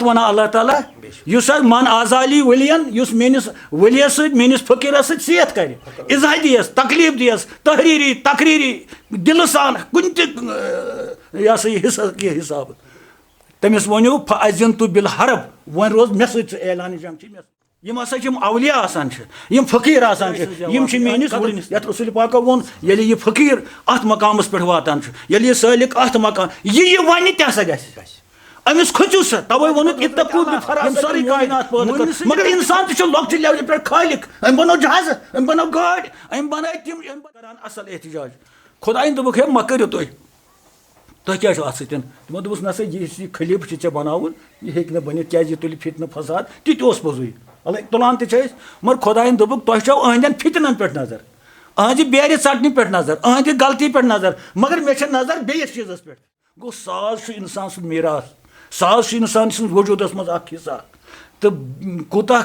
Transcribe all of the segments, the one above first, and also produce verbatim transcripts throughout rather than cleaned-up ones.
وَنان اللہ تعالیٰ، یُس حظ من آزالی ولین، یُس میٲنِس ؤلیَس سۭتۍ، میٲنِس فقیٖرَس سۭتۍ صحت کرِ، اِزاہ دِیَس، تکلیٖف دِیَس، تحریٖری، تقریٖری، دِلہٕ سان، کُنہِ تہِ، اہ، یہِ ہسا یہِ حصہٕ، یہِ حسابہٕ۔ تٔمِس ؤنِو، "فَأَذِنْتُ بِالْحَرْبِ"، وۄنۍ روز مےٚ سۭتۍ ژٕ اعلانِ جنگ، چھِ مےٚ سۭتۍ۔ یِم ہسا چھِ یِم اولیاء آسان چھِ، یِم فقیٖر آسان چھِ، یِم چھِ میٲنِس وٕنِس، یَتھ رسول پاکو ووٚن، ییٚلہِ یہِ فقیٖر اَتھ مقامَس پٮ۪ٹھ واتان چھُ، ییٚلہِ یہِ سٲلِک اَتھ مقام، یہِ، یہِ وَنہِ تہِ ہسا گژھِ۔ أمِس کھٔژِو سا، تَوَے ووٚنُکھ، "اتقوا بفراسۃ یِم سٲرٕے المؤمن۔" کائنات پٲدٕ کٔر۔ مگر اِنسان تہِ چھُ لۄکچہِ levelہِ پٮ۪ٹھ خالق۔ أمۍ بَنوو جہازٕ، أمۍ بَنوو گٲڑۍ، أمۍ بَنٲے تِم، أمۍ بَ-، کران اَصٕل احتجاج۔ خۄدایَن دوٚپُکھ، "ہے، مہ کٔرِو تُہۍ۔" تۄہہِ کیٛاہ چھُ اَتھ سۭتۍ؟ تِمو دوٚپُس، "نہ سا، یہِ، یُس یہِ خلیٖفہٕ چھُ ژےٚ بَناوُن، یہِ ہیٚکہِ نہٕ بٔنِتھ، کیٛازِ یہِ تُلہِ فِتنہٕ فساد۔" تہِ تہِ اوس پوٚزُے۔ الگ تُلان تہِ چھِ أسۍ، مگر خۄدایَن دوٚپُکھ، "تۄہہِ چھَو أہٕنٛدٮ۪ن فِتنَن پٮ۪ٹھ نظر، أہٕنٛدِ بیرِ ژَٹنہِ پٮ۪ٹھ نظر، أہٕنٛدِ غلطی پٮ۪ٹھ نظر، مگر مےٚ چھےٚ نظر بیٚیِس چیٖزَس پٮ۪ٹھ۔" گوٚو، ساز چھُ اِنسان سُنٛد میٖراث، ساز چھُ اِنسان سٕنٛز وجوٗدَس منٛز اَکھ حصہٕ اَکھ۔ تہٕ کوٗتاہ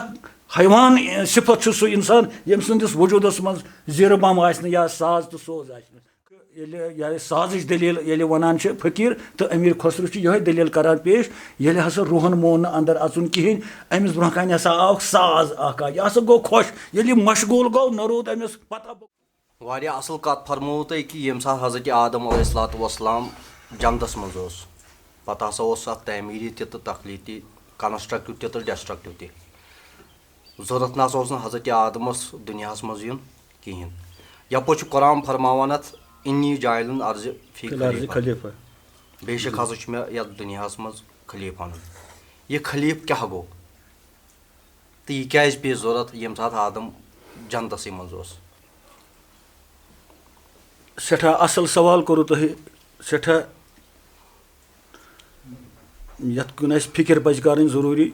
حیوان صفت چھُ سُہ اِنسان، ییٚمہِ سٕنٛدِس وجوٗدَس منٛز زیٖرٕ بم آسہِ نہٕ یا ساز تہٕ سوز آسہِ نہٕ۔ ییٚلہِ یہِ سازٕچ دٔلیٖل ییٚلہِ وَنان چھِ فقیٖر تہٕ أمیٖر خسرو چھُ یِہوٚے دٔلیٖل کَران پیش، ییٚلہِ ہسا روحَن مون نہٕ اَندَر اَژُن کِہیٖنۍ، أمِس برٛونٛہہ کَنہِ ہسا آو ساز اَکھ، یہِ ہسا گوٚو خۄش۔ ییٚلہِ یہِ مشغوٗل گوٚو، نہ روٗد أمِس پَتہ۔ واریاہ اَصٕل کَتھ فرمٲوٕو تۄہہِ کہِ ییٚمہِ ساتہٕ حضرت آدم علیہ الصلوۃ والسلام جنتَس منٛز اوس، پَتہٕ ہسا اوس اَتھ تعمیٖری تہِ تہٕ تخلیٖقی، constructive تہِ تہٕ destructive تہِ۔ ضوٚرَتھ نہ سا اوس نہٕ حضرت آدمَس دُنیاہَس منٛز یُن کِہیٖنۍ۔ یَپٲرۍ چھُ قرآن فرماوان اَتھ، "انی جاعلٌ فی الارض خلیفہ۔" خلیفہ۔ بے شک ہسا چھُ مےٚ یَتھ دُنیاہَس منٛز خلیفہ اَنُن۔ یہِ خلیفہ کیٛاہ گوٚو؟ تہٕ یہِ کیٛازِ پیٚیہِ ضوٚرَتھ ییٚمہِ ساتہٕ آدم جنتَسٕے منٛز اوس؟ سٮ۪ٹھاہ اَصٕل سوال کوٚروٕ تۄہہِ، سٮ۪ٹھاہ یَتھ کُن اَسہِ فِکِر پَزِ کَرٕنۍ ضروٗری۔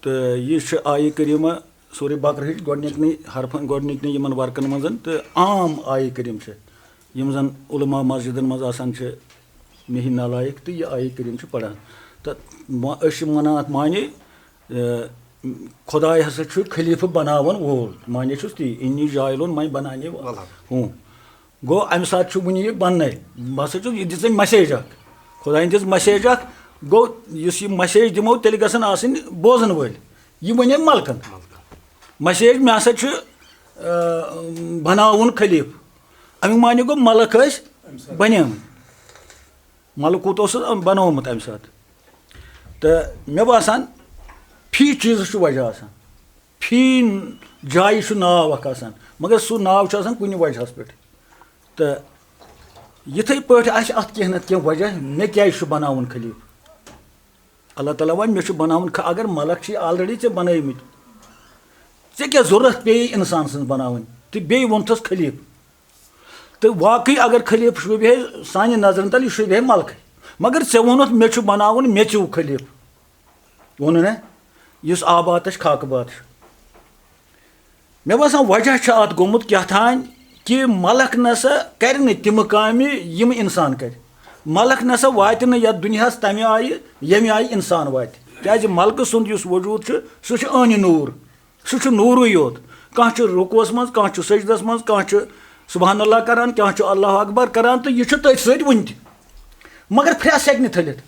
تہٕ یہِ چھِ آیہِ کریٖمہ سورہ بقرہٕچ گۄڈٕنِکنٕے حرفَن، گۄڈٕنِکنٕے یِمَن ورقَن منٛز، تہٕ عام آیہِ کریٖم چھِ، یِم زَن علماء مسجدَن منٛز آسان چھِ، مےٚ ہی نالایق، تہٕ یہِ آیہِ کریٖم چھِ پَران۔ تہٕ ما-، أسۍ چھِ وَنان اَتھ معنی، اے، خۄداے ہسا چھُ خلیٖفہٕ بناوَن وول، معنی چھُس تی، "انی جاعلٌ"، میں بنانے والا ہوں۔ گوٚو، اَمہِ ساتہٕ چھُ وُنہِ یہِ بننے۔ بہٕ ہسا چھُس، یہِ دِژ أمۍ message اکھ۔ خۄدایَن دِژ message اکھ۔ گوٚو، یُس یہِ message دِمو، تیٚلہِ گژھن آسٕنۍ بوزَن وٲلۍ۔ یہِ وَنے ملکَن۔ Message، مےٚ ہسا چھُ، آ، بناوُن خلیٖفہٕ۔ اَمیُک معنی گوٚو، ملک ٲسۍ بنیمٕتۍ۔ ملکوٗت اوس بنوومُت اَمہِ ساتہٕ۔ تہٕ مےٚ باسان، فی چیٖزَس چھُ وجہ آسان، فی جایہِ چھُ ناو اکھ آسان، مگر سُہ ناو چھُ آسان کُنہِ وجہَس پٮ۪ٹھ۔ تہٕ یِتھَے پٲٹھۍ آسہِ اَتھ کینٛہہ نَتہٕ کینٛہہ وجہ، مےٚ کیٛازِ چھُ بناوُن خلیٖفہٕ؟ اللہ تعالیٰ وَنہِ، "مےٚ چھُ بناوُن خ-، اگر ملک چھِ already ژےٚ بنٲومٕتۍ، ژےٚ کیٛاہ ضوٚرَتھ پیٚیہِ اِنسان سٕنٛز بناوٕنۍ؟" تہٕ بیٚیہِ ووٚنتھَس خلیٖفہٕ۔ تہٕ واقعی اگر خلیٖفہٕ شوٗبہِ ہے سانہِ نظرَن تَل، یہِ شوٗبہِ ہے ملکَے۔ مگر ژےٚ ووٚنُتھ، "مےٚ چھُ بناوُن میٚژِو خلیٖفہٕ"۔ ووٚنُن ہے، یُس آباد چھِ خاکہٕ باد چھُ۔ مےٚ باسان، وجہ چھُ اَتھ گوٚمُت کیٛاہ تام کہِ ملک نسا کَرِ نہٕ تِمہٕ کامہِ، یِم اِنسان کَرِ۔ ملک نسا واتہِ نہٕ یَتھ دُنیاہَس تَمہِ آیہِ، ییٚمہِ آیہِ اِنسان واتہِ۔ کیٛازِ ملکہٕ سُنٛد یُس وجوٗد چھُ، سُہ چھُ عٲنہِ نوٗر۔ سُہ چھُ نوٗرٕے یوت۔ کانٛہہ چھُ رُکوَس منٛز، کانٛہہ چھُ سجدَس منٛز، کانٛہہ چھُ سبحان اللہ کران، کانٛہہ چھُ اللہ اکبر کران، تہٕ یہِ چھُ تٔتھۍ سۭتۍ وُنہِ تہِ۔ مگر پھرٛٮ۪س ہیٚکہِ نہٕ تھٔلِتھ،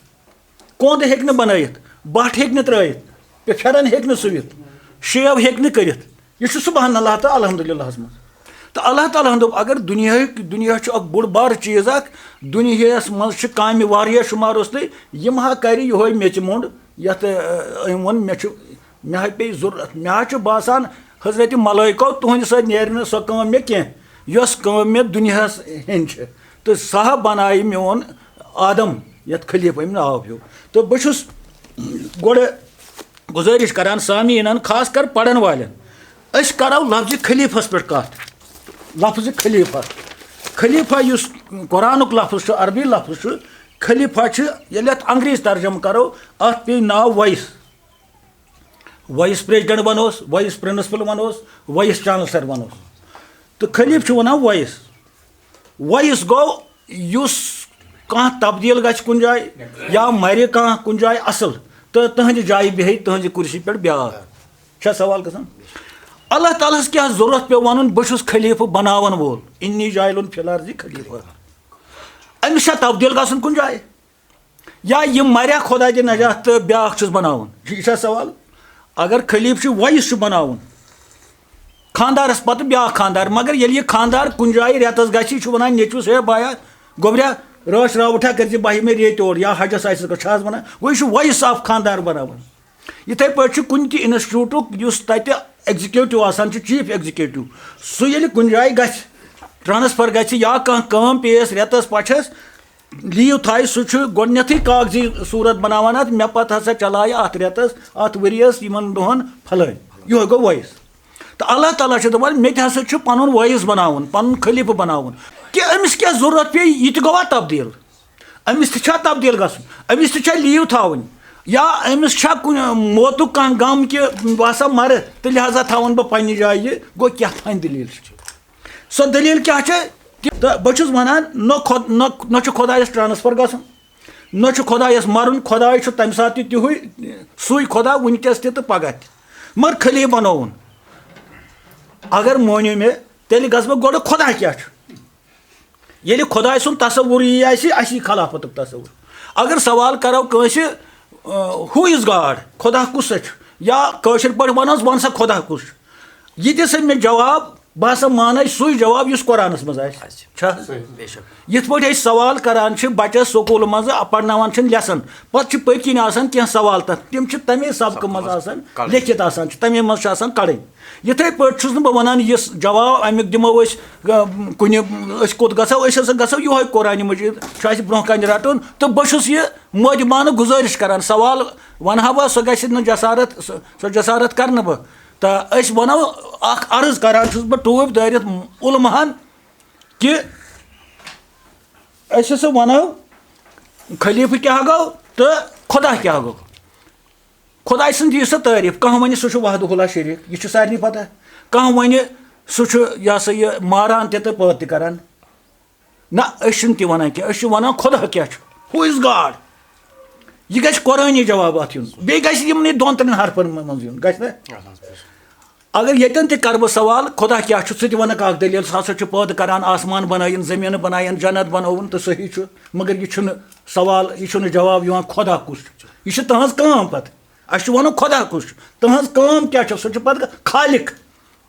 کوٚنٛد ہیٚکہِ نہٕ بنٲیِتھ، بَٹھ ہیٚکہِ نہٕ ترٛٲیِتھ، پھٮ۪رن ہیٚکہِ نہٕ سُوِتھ، شیو ہیٚکہِ نہٕ کٔرِتھ۔ یہِ چھُ سبحان اللہ تہٕ الحمدللہس منٛز۔ تہٕ اللہ تعالیٰ ہن دوٚپ، اگر دُنیاہُک، دُنیا چھُ اکھ بوٚڑ بارٕ چیٖز اکھ، دُنیاہس منٛز چھِ کامہِ واریاہ شُمار روٚستُے، یِم ہا کرِ یِہوے میٚژِ موٚنٛڈ، یتھ، ٲ، أمۍ ووٚن، مےٚ چھُ، مےٚ ہا پیٚیہِ ضروٗرت، مےٚ ہا چھُ باسان، حضرت ملٲیکو، تُہنٛدِ سۭتۍ نیرِ نہٕ سۄ کٲم مےٚ کینٛہہ، یۄس کٲم مےٚ دُنیاہس ہیٚنۍ چھِ۔ تہٕ سۄ ہا بنایہِ میون آدم، یتھ خلیٖفہٕ أمۍ ناو ہیوٚو۔ تہٕ بہٕ چھُس گۄڈٕ گُزٲرِش کران سامعیٖنن، خاص کر پرن والٮ۪ن، أسۍ کرو لفظِ خلیٖفس پٮ۪ٹھ کتھ۔ لفظِ خلیٖفہ، خلیٖفہ یُس قرآنُک لفظ چھُ، عربی لفظ چھُ، خلیٖفہ چھُ، ییٚلہِ اتھ انگریزی ترجمہٕ کرو، اتھ پیٚیہِ ناو وایِس۔ وایِس پریزیڈنٹ ونوس، وایِس پرنسپل ونوس، وایِس چانسلر ونوس۔ تہٕ خلیٖفہٕ چھُ ونان وایِس۔ وایِس گوٚو یُس کانٛہہ تبدیٖل گژھِ کُنہِ جایہِ یا مرِ کانٛہہ کُنہِ جایہِ اصل، تہٕ تٕہنٛزِ جایہِ بیٚہہِ تٕہنٛزِ کُرسی پٮ۪ٹھ بیٛاکھ۔ چھا سوال گژھان؟ اللہ تعالیٰ ہس کیٛاہ ضروٗرت پیوٚو ونُن، "بہٕ چھُس خلیٖفہٕ بناون وول، انی جاعلٌ فی الارض خلیٖفہ"؟ أمِس چھا تبدیٖل گژھُن کُنہِ جایہِ؟ یا یہِ مریا خۄدا دِ نجات تہٕ بیٛاکھ چھُس بناوُن؟ یہِ چھا سوال؟ اگر خلیٖفہٕ چھُ، وۄیِس چھُ بناوُن خانٛدارس پتہٕ بیٛاکھ خانٛدار، مگر ییٚلہِ یہِ خانٛدار کُنہِ جایہِ رٮ۪تس گژھِ، یہِ چھُ ونان نیٚچوِس، "ہے بایا، گوٚبریا، رٲچھ راوُٹھا کٔرۍ زِ بہہِ مےٚ ریٚتۍ اور یا حجس آسہِ گژھُن"، چھا حظ ونان؟ گوٚو یہِ چھُ وۄیِس اکھ خانٛدار بناوُن۔ یِتھے پٲٹھۍ چھُ کُنہِ تہِ انسٹیٹیوٹُک یُس تتہِ ایگزیکیوٹو آسان چھُ، چیف ایگزیکیوٹو، سُہ ییٚلہِ کُنہِ جایہِ گژھِ، ٹرانسفر گژھِ یا کانٛہہ کٲم پیٚیس رٮ۪تس پچھس، لیو تھایہِ، سُہ چھُ گۄڈٕنیتھٕے کاغذی صوٗرت بناوان اتھ، مےٚ پتہٕ ہسا چلایہِ اتھ رٮ۪تس، اتھ ؤریس، یِمن دۄہن پھلٲنۍ۔ یِہوے گوٚو وۄیِس۔ تہٕ اللہ تعالیٰ چھُ دپان، مےٚ تہِ ہسا چھُ پنُن وۄیِس بناوُن، پنُن خلیفہٕ بناوُن، کہِ أمِس کیٛاہ ضروٗرت پیٚیہِ، یہِ تہِ گوٚوا تبدیل؟ أمِس تہِ چھا تبدیل گژھُن؟ أمِس تہِ چھا لیو تھاوٕنۍ؟ یا أمِس چھا کُنہِ موتُک کانٛہہ غم کہِ بہٕ ہسا مرٕ تہٕ لہذا تھاوَن بہٕ پننہِ جایہِ یہِ؟ گوٚو کیٛاہ تام دٔلیٖل چھِ۔ سۄ دٔلیٖل کیٛاہ چھےٚ؟ تہِ-، تہٕ بہٕ چھُس وَنان، نہ خۄد-، نہ، نہ چھُ خۄدایَس ٹرانسفر گژھُن، نہ چھُ خۄدایَس مَرُن۔ خۄداے چھُ تَمہِ ساتہٕ تہِ تِہُے، سُے خۄدا وٕنکیٚس تہِ تہٕ پَگاہ تہِ۔ مگر خلیٖفہٕ بَنووُن۔ اگر مٲنِو مےٚ، تیٚلہِ گژھٕ بہٕ گۄڈٕ خۄدا کیٛاہ چھُ۔ ییٚلہِ خۄداے سُنٛد تصوُر یی اَسہِ، اَسہِ یی خلافتُک تصوُر۔ اگر سوال کَرو کٲنٛسہِ، "Who is God؟" خۄدا کُس چھُ؟ یا کٲشِر پٲٹھۍ وَنس، "وَن سا خۄدا کُس چھُ؟" یہِ تہِ سا مےٚ جواب، بہٕ ہسا مانَے سُے جواب یُس قرآنَس منٛز آسہِ۔ آسہِ۔ چھا؟ بے شک۔ یِتھ پٲٹھۍ أسۍ سوال کران چھِ بَچَس سکوٗلہٕ منٛزٕ، پَرناوان چھِن lesson، پَتہٕ چھِ پٔتۍ کِنۍ آسان کینٛہہ سوال تَتھ، تِم چھِ تَمے سبقہٕ منٛز آسان، کَڑٕنۍ۔ لیٚکھِتھ آسان چھِ، تَمے منٛز چھِ آسان کَڑٕنۍ۔ یِتھَے پٲٹھۍ چھُس نہٕ بہٕ وَنان یُس جواب اَمیُک دِمو أسۍ، آ، کُنہِ، أسۍ کوٚت گژھو، أسۍ ہسا گژھو یِہوٚے قرآنِ مجیٖد چھُ اَسہِ برٛونٛہہ کَنہِ رَٹُن، تہٕ بہٕ چھُس یہِ مودبانہٕ گُزٲرِش کران، سوال وَنہٕ ہا بہٕ، سۄ گژھِ نہٕ جسارت، سۄ، سۄ جسارت کرنہٕ بہٕ۔ تہٕ أسۍ وَنو، اکھ عرض کران چھُس بہٕ ٹوٗپۍ دٲرِتھ علماہن کہِ أسۍ ہسا وَنو خلیفہٕ کیٛاہ گوٚو تہٕ خۄدا کیٛاہ گوٚو۔ خۄداے سٕنٛز دِیِو سا تعریٖف۔ کانٛہہ وَنہِ سُہ چھُ وحدہ لا شریٖک، یہِ چھُ سارنٕے پتہ۔ کانٛہہ وَنہِ سُہ چھُ، یہِ ہسا یہِ، ماران تہِ تہٕ پٲدٕ تہِ کران۔ نہ، أسۍ چھِنہٕ تہِ وَنان کینٛہہ، أسۍ چھِ وَنان خۄدا کیٛاہ چھُ، Who is God؟ یہِ گژھِ قرآنی جواب اَتھ یُن، بیٚیہِ گژھِ یِمنٕے دۄن ترٛٮ۪ن حرفَن منٛز یُن، گژھِ نہ؟ اگر ییٚتٮ۪ن تہِ کَرٕ بہٕ سوال، خۄدا کیٛاہ چھُ، ژٕ تہِ وَنَکھ اَکھ دٔلیٖل، سُہ ہسا چھُ پٲدٕ کران، آسمان بَنٲیِن، زٔمیٖن بَنایَن، جنت بَنٲوٕن، تہٕ صحیح چھُ، مگر یہِ چھُنہٕ سوال، یہِ چھُنہٕ جواب یِوان خۄدا کُس چھُ، یہِ چھِ تٕہٕنٛز کٲم پَتہٕ۔ اَسہِ چھُ وَنُن خۄدا کُس چھُ، تٕہٕنٛز کٲم کیٛاہ چھِ، سُہ چھُ پَتہٕ خالق۔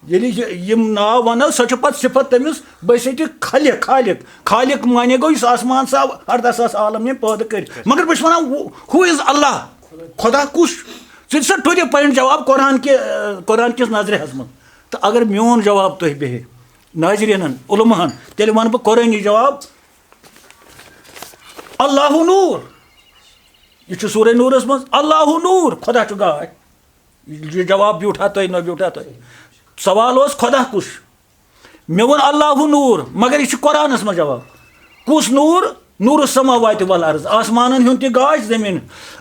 ییٚلہِ یہِ، یِم ناو وَنو، سۄ چھِ پَتہٕ صفت تٔمِس، بہٕ چھُسَے تہِ خالق، خالق۔ خالق معنی گوٚو یُس آسمان سا اَرداہ ساس عالم ییٚمۍ پٲدٕ کٔرۍ۔ مگر بہٕ چھُس وَنان، who is Allah؟ خۄدا کُس چھُ؟ ژٕ دِ سا to the point جواب قرآن کہِ، قرآن کِس نظرِ حظ منٛز۔ تہٕ اگر میون جواب تۄہہِ بیٚہہِ، ناظریٖنَن، علماہَن، تیٚلہِ وَنہٕ بہٕ قرآنی جواب، اللہ نور۔ یہِ چھُ سورہ نورس منٛز، اللہ نور، خۄدا چھُ گاش۔ یہِ جواب بیوٗٹھا تۄہہِ، نہ بیوٗٹھا تۄہہِ؟ سوال اوس، خۄدا کُس چھُ؟ مےٚ ووٚن، اللہ نور، مگر یہِ چھُ قرآنس منٛز جواب۔ کُس نور؟ نور السماوات والارض، آسمانن ہُنٛد تہِ گاش، زٔمیٖن۔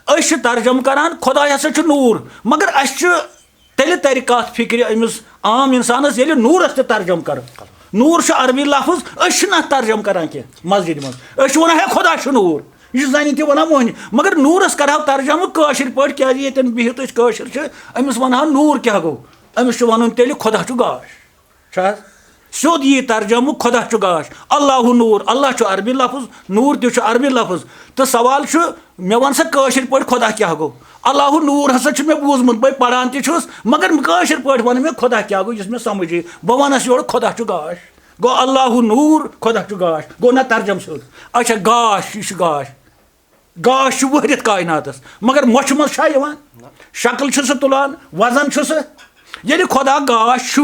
أسۍ چھِ ترجمہٕ کران، خۄداے ہسا چھُ نور، مگر اَسہِ چھُ تیٚلہِ تَرِ کَتھ فِکرِ أمِس عام اِنسانَس، ییٚلہِ نوٗرَس تہِ ترجمہٕ کَرو۔ نوٗر چھُ عربی لفظ، أسۍ چھِنہٕ اَتھ ترجمہٕ کَران کینٛہہ مسجدِ منٛز۔ أسۍ چھِ وَنان، "ہے، خۄدا چھُ نوٗر۔" یہِ چھُ زَنہِ تہِ وَنان مۄہنِو۔ مگر نوٗرَس کَرہاو ترجمہٕ کٲشِر پٲٹھۍ، کیٛازِ ییٚتٮ۪ن بِہِتھ أسۍ کٲشِر چھِ، أمِس وَنہو نوٗر کیٛاہ گوٚو؟ أمِس چھُ وَنُن تیٚلہِ، "خۄدا چھُ گاش۔" چھا حظ؟ سیوٚد یی ترجمہٕ، خۄدا چھُ گاش۔ اللہ نوٗر، اللہ چھُ عربی لفظ، نوٗر تہِ چھُ عربی لفظ۔ تہٕ سوال چھُ، مےٚ وَن سا کٲشِر پٲٹھۍ خۄدا کیٛاہ گوٚو؟ اللہ نوٗر ہسا چھُ مےٚ بوٗزمُت، بہٕ پَران تہِ چھُس، مگر کٲشِر پٲٹھۍ وَنہٕ مےٚ خۄدا کیٛاہ گوٚو، یُس مےٚ سَمٕجھ یی۔ بہٕ وَنَس یورٕ خۄدا چھُ گاش۔ گوٚو اللہ نوٗر، خۄدا چھُ گاش۔ گوٚو نہ ترجمہٕ سیوٚد۔ اچھا، گاش، یہِ چھُ گاش۔ گاش چھُ وٲرِتھ کائناتس، مگر مۄچھِ منٛز چھا یِوان؟ شکل چھُ سُہ تُلان، وزن چھُ سُہ۔ ییٚلہِ خۄدا گاش چھُ،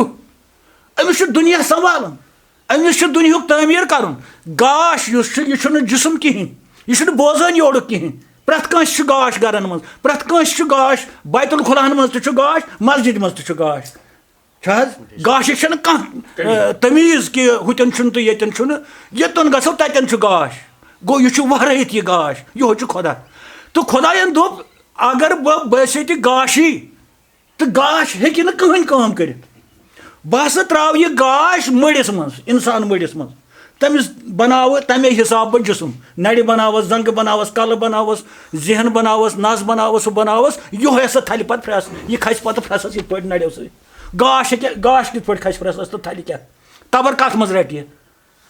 أمِس چھُ دُنیا سنبھالُن، أمِس چھُ دُنیاہُک تعمیٖر کرُن۔ گاش یُس چھُ، یہِ چھُنہٕ جسم کِہیٖنۍ، یہِ چھُنہٕ بوزٲنی یورُک کِہیٖنۍ۔ پرٛٮ۪تھ کٲنٛسہِ چھُ گاش گرن منٛز، پرٛٮ۪تھ کٲنٛسہِ چھُ گاش، بیت الخلاہن منٛز تہِ چھُ گاش، مسجدِ منٛز تہِ چھُ گاش۔ چھا حظ؟ گاشِچ چھَنہٕ کانٛہہ، تمیٖز۔ آ، تمیٖز کہِ ہُتٮ۪ن چھُنہٕ تہٕ ییٚتٮ۪ن چھُنہٕ۔ ییٚتٮ۪ن گژھو تَتٮ۪ن چھُ گاش۔ گوٚو، یہِ چھُ وَرٲیِتھ یہِ گاش، یِہوٚے چھُ خۄدا۔ تہٕ خۄدایَن دوٚپ، اگر بہٕ، بہٕ آسے تہِ گاشی، تہٕ گاش ہیٚکہِ نہٕ کٕہٕنۍ کٲم کٔرِتھ۔ بہٕ ہسا ترٛاوٕ یہِ گاش مٔڑِس منٛز، اِنسان مٔڑِس منٛز۔ تٔمِس بناوٕ تَمے حساب بہٕ جسم۔ نَرِ بناوَس، زنٛگہٕ بناوَس، کَلہٕ بناوَس، ذہن بناوَس، نَس بناوَس، ہُہ بناوَس۔ یِہوٚے ہسا تھَلہِ پَتہٕ پھرٛٮ۪س۔ یہِ کھسہِ پَتہٕ پھرٛٮ۪سَس یِتھ پٲٹھۍ نَرٮ۪و سۭتۍ۔ گاش ہیٚکہِ، گاش کِتھ پٲٹھۍ کھسہِ پھرٛٮ۪سَس تہٕ تھَلہِ کیٛاہ؟ تَبَر کَتھ منٛز رَٹہِ یہِ؟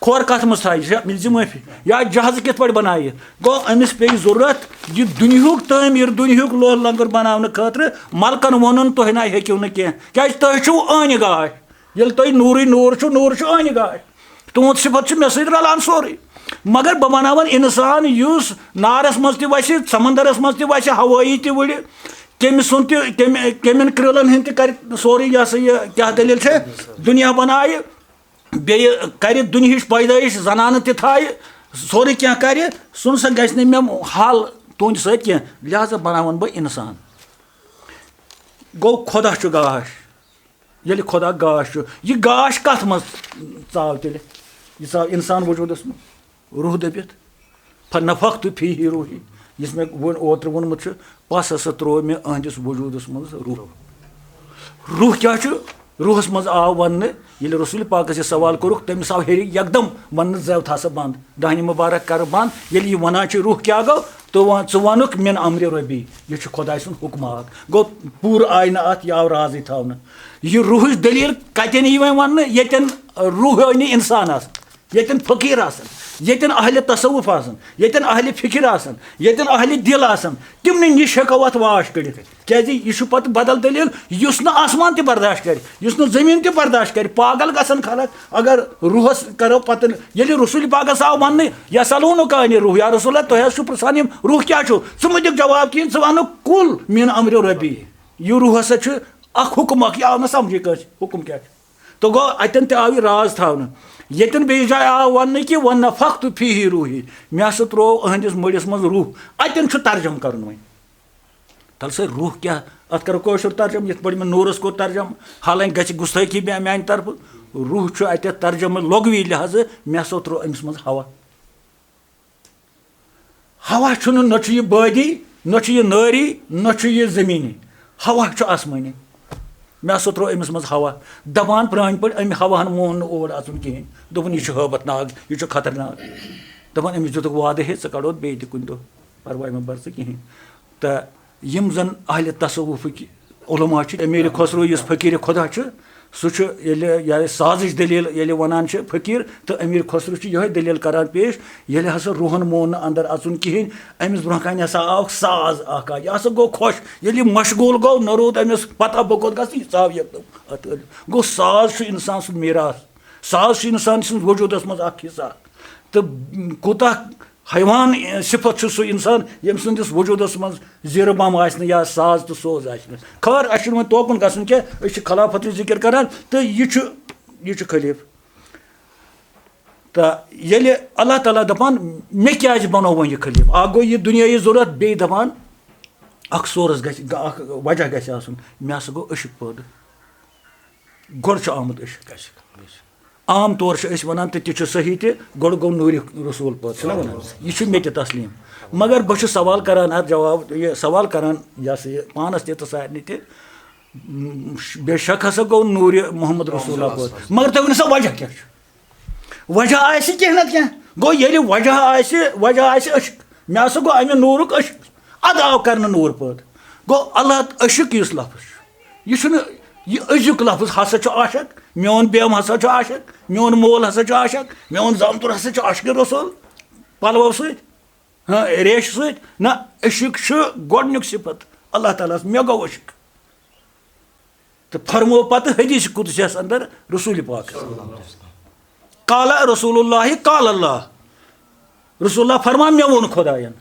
کھۄر کتھ منٛز تھایہِ، یہِ چھا مِلزِ معٲفی؟ یا جہازٕ کِتھ پٲٹھۍ بنایہِ؟ گوٚو أمِس پیٚیہِ ضروٗرت یہِ دُنیہُک تعمیٖر، دُنیہُک لوہ لنگر بناونہٕ خٲطرٕ۔ ملکن ووٚنُن، "تُہۍ نہ ہیٚکِو نہٕ کینٛہہ، کیازِ تُہۍ چھِو ٲنہِ گاش۔ ییٚلہِ تُہۍ نوٗرٕے نوٗر چھُو، نوٗر چھُ ٲنہِ گاش۔ تُہُنٛد صفت چھُ مےٚ سۭتۍ رلان سورُے۔ مگر بہٕ بناوَن انسان یُس نارس منٛز تہِ وسہِ، سمندرس منٛز تہِ وسہِ، ہوٲیی تہِ وُڑِ، کٔمۍ سُنٛد تہِ، کٔمۍ، کٔمٮ۪ن کرٛٲلن ہٕنٛدۍ تہِ کرِ سورُے، یہِ ہسا یہِ کیٛاہ دٔلیٖل چھےٚ، دُنیا بنایہِ۔" بیٚیہِ کرِ دُنیہٕچ پیدٲیِش، زنانہٕ تہِ تھایہِ، سورُے کینٛہہ کرِ، سُہ نسا گژھِ نہٕ مےٚ حل تُہنٛدِ سۭتۍ کینٛہہ، لہذا بناوَن بہٕ انسان۔ گوٚو خۄدا چھُ گاش۔ ییٚلہِ خۄدا گاش چھُ، یہِ گاش کتھ منٛز ژاو تیٚلہِ؟ یہِ ژاو انسان وجوٗدس منٛز۔ روح دٔپِتھ، "فنفخت فیہ روحی"، یُس مےٚ ووٚن اوترٕ ووٚنمُت چھُ، پس ہسا تروو مےٚ أہنٛدِس وجوٗدس منٛز روح۔ روح کیٛاہ چھُ؟ روحس منٛز آو وننہٕ، ییٚلہِ رسول پاکس یہِ سوال کوٚرُکھ، تٔمِس آو ہیٚرِ یکدم وننہٕ، "زٮ۪و تھاو سا بنٛد، دہنہِ مبارک کر بنٛد"۔ ییٚلہِ یہِ ونان چھُ، "روح کیٛاہ گوٚو؟" تہٕ وَن-، ژٕ وَنُکھ، "من امر ربی"، یہِ چھُ خۄداے سُنٛد حُکمات۔ گوٚو پوٗرٕ آیہِ نہٕ اتھ، یہِ آو رازٕے تھاونہٕ۔ یہِ روحٕچ دٔلیٖل کتٮ۪ن یی وۄنۍ وننہٕ؟ ییٚتٮ۪ن روحٲنی انسان آسن۔ ییٚتٮ۪ن فقیٖر آسن، ییٚتٮ۪ن اہلِ تصوف آسن، ییٚتٮ۪ن اہلِ فکر آسن، ییٚتٮ۪ن اہلِ دِل آسن، تِمنٕے نِش ہٮ۪کو اتھ واش کٔڑِتھ۔ کیازِ یہِ چھُ پتہٕ بدل دٔلیٖل، یُس نہٕ آسمان تہِ برداشت کرِ، یُس نہٕ زٔمیٖن تہِ برداشت کرِ۔ پاگل گژھن خلق، اگر روحس کرو پتہٕ۔ ییٚلہِ رسول پاکس آو وننہٕ، "یسألونک عن الروح"، یا رسول اللہ، تۄہہِ حظ چھُو پرژھان یِم روح کیٛاہ چھُ؟ ژٕ مہٕ دِکھ جواب کِہیٖنۍ، ژٕ ونُکھ، "قل من امر ربی"۔ یہِ روح ہسا چھُ اکھ حُکم اکھ، یہِ آو نہٕ سمجھے کٲنٛسہِ، حُکم کیٛاہ چھُ؟ تو گوٚو، اتٮ۪ن تہِ آو یہِ راز تھاونہٕ۔ ییٚتٮ۪ن بیٚیِس جایہِ آو وننہٕ کہِ "ونفخت فیہ روحی"، مےٚ ہسا تروو أہنٛدِس مٔڑِس منٛز روح۔ اتٮ۪ن چھُ ترجمہٕ کرُن وۄنۍ۔ تَلہٕ سا، روح کیٛاہ؟ اتھ کرو کٲشُر ترجمہٕ، یِتھ پٲٹھۍ مےٚ نوٗرس کوٚر ترجمہٕ، حالانکہِ گژھِ گُستٲخی مےٚ، میانہِ طرفہٕ۔ روح چھُ اتٮ۪تھ ترجمہٕ لغوی لحاظہٕ، مےٚ ہسا تروو أمِس منٛز ہوا۔ ہوا چھُنہٕ، نہ چھُ یہِ بٲدی، نہ چھُ یہِ نٲری، نہ چھُ یہِ زٔمیٖنی۔ ہوا چھُ آسمٲنی۔ مےٚ ہسا تروو أمِس منٛز ہوا۔ دپان پرٛانہِ پٲٹھۍ، أمۍ ہواہن مون نہٕ اور اژُن کِہینۍ۔ دوٚپُن، "یہِ چھُ ہٲبتھ ناگ، یہِ چھُ خطرناک۔" دپان، أمِس دِتُکھ وعدٕ، "ہے، ژٕ کڑوتھ بیٚیہِ تہِ کُنہِ دۄہ، پرواے مہ بر ژٕ کِہینۍ۔" تہٕ یِم زن اہلِ تصوفٕکۍ علماء چھِ، امیر خسرو یُس فقیٖر خدا چھُ، سُہ چھُ ییٚلہِ یا سازٕچ دٔلیٖل ییٚلہِ وَنان چھِ فقیٖر، تہٕ امیر خسرو چھُ یِہوٚے دٔلیٖل کران پیش، ییٚلہِ ہسا روحن مون نہٕ اندر اژُن کِہینۍ، أمِس برونٛہہ کنہِ ہسا آوکھ ساز اکھ آو، یہِ ہسا گوٚو خۄش۔ ییٚلہِ یہِ مشغول گوٚو، نہ روٗد أمِس پتہ بہٕ کوٚت گژھٕ، یہِ ژاو یکدم اتھ ٲلہِ۔ گوٚو، ساز چھُ انسان سُنٛد میراث، ساز چھُ انسان سٕنٛز وجوٗدس منٛز اکھ حصہٕ اکھ۔ تہٕ کوٗتاہ حیوان صفت چھُ سُہ انسان، ییٚمہِ سٕنٛدِس وجوٗدس منٛز زیٖرٕ بم آسہِ نہٕ یا ساز تہٕ سوز آسہِ نہٕ۔ خٲر، اَسہِ چھُنہٕ وۄنۍ توکُن گژھُن کینٛہہ، أسۍ چھِ خلافتٕچ ذِکِر کران تہٕ یہِ چھُ، یہِ چھُ خلیٖفہٕ۔ تہٕ ییٚلہِ اللہ تعالیٰ دَپان، "مےٚ کیٛازِ بنوو وۄنۍ یہِ خلیٖفہٕ؟" اکھ گوٚو یہِ دُنیٲیی ضوٚرتھ، بیٚیہِ دَپان، اکھ سورس گژھِ، اکھ وجہ گژھِ آسُن، مےٚ ہسا گوٚو عشق پٲدٕ۔ گۄڈٕ چھُ آمُت عشق۔ عام طور چھِ أسۍ وَنان، تہٕ تہِ چھُ صحیح تہِ، گۄڈٕ گوٚو نوٗرِ رسول پٲدٕ، چھُنہ وَنان؟ یہِ چھُ مےٚ تہِ تسلیٖم۔ مگر بہٕ چھُس سوال کران، اَتھ جواب، یہِ سوال کران، یہِ ہسا یہِ پانَس تہِ تہٕ سارنٕے تہِ، م، بے شک ہسا گوٚو نوٗرِ محمد رسول اللہ پٲدٕ۔ مگر تُہۍ ؤنِو سا، وجہ کیٛاہ چھُ؟ وجہ آسہِ کینٛہہ نتہٕ کینٛہہ۔ گوٚو، ییٚلہِ وجہ آسہِ، وجہ آسہِ عشق، مےٚ ہسا گوٚو اَمہِ نوٗرُک عشق، اَدٕ آو کرنہٕ نوٗر پٲدٕ۔ گوٚو، اللہ عشق یُس لفظ چھُ، یہِ چھُنہٕ یہِ أزیُک لفظ ہسا چھُ عاشق، میون بیوم ہسا چھُ عاشق، میون مول ہسا چھُ عاشق، میون زامتُر ہسا چھُ عاشق رسول پلوو سۭتۍ، ہاں، ریشہِ سۭتۍ۔ نہ، عشق چھُ گۄڈٕنیُک صفت اللہ تعالیٰ ہس، مےٚ گوٚو عشق۔ تہٕ فرموو پتہٕ حدیث قدسیس اندر رسول پاک، قال رسول اللہ، قال اللہ۔ رسول اللہ فرمان، "مےٚ ووٚن خداین۔"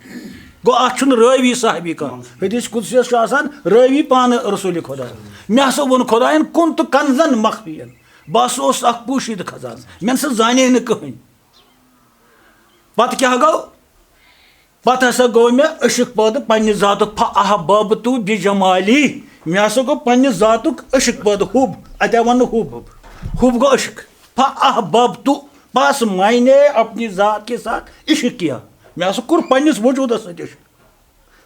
گوٚو، اتھ چھُنہٕ رٲوی صحابی کانٛہہ۔ حدیث قدسیس چھُ آسان رٲوی پانہٕ رسول خدا۔ "مےٚ ہسا ووٚن خداین، 'کنت کنزا مخفیا'، بہٕ ہسا اوسُس اکھ پوشیدٕ خزانہٕ، مےٚ نسا زانے نہٕ کٕہٕنۍ۔" پتہٕ کیٛاہ گوٚو؟ پتہٕ ہسا گوٚو مےٚ عشق پٲدٕ پننہِ ذاتُک، فاحببت بجمالی، مےٚ ہسا گوٚو پننہِ ذاتُک عشق پٲدٕ، حب، اتہِ آو وننہٕ حب، حب گوٚو عشق، فاحببت، بس میں نے اپنی ذات کے ساتھ عشق کیا، مےٚ ہسا کوٚر پننِس وجوٗدس سۭتۍ عشق،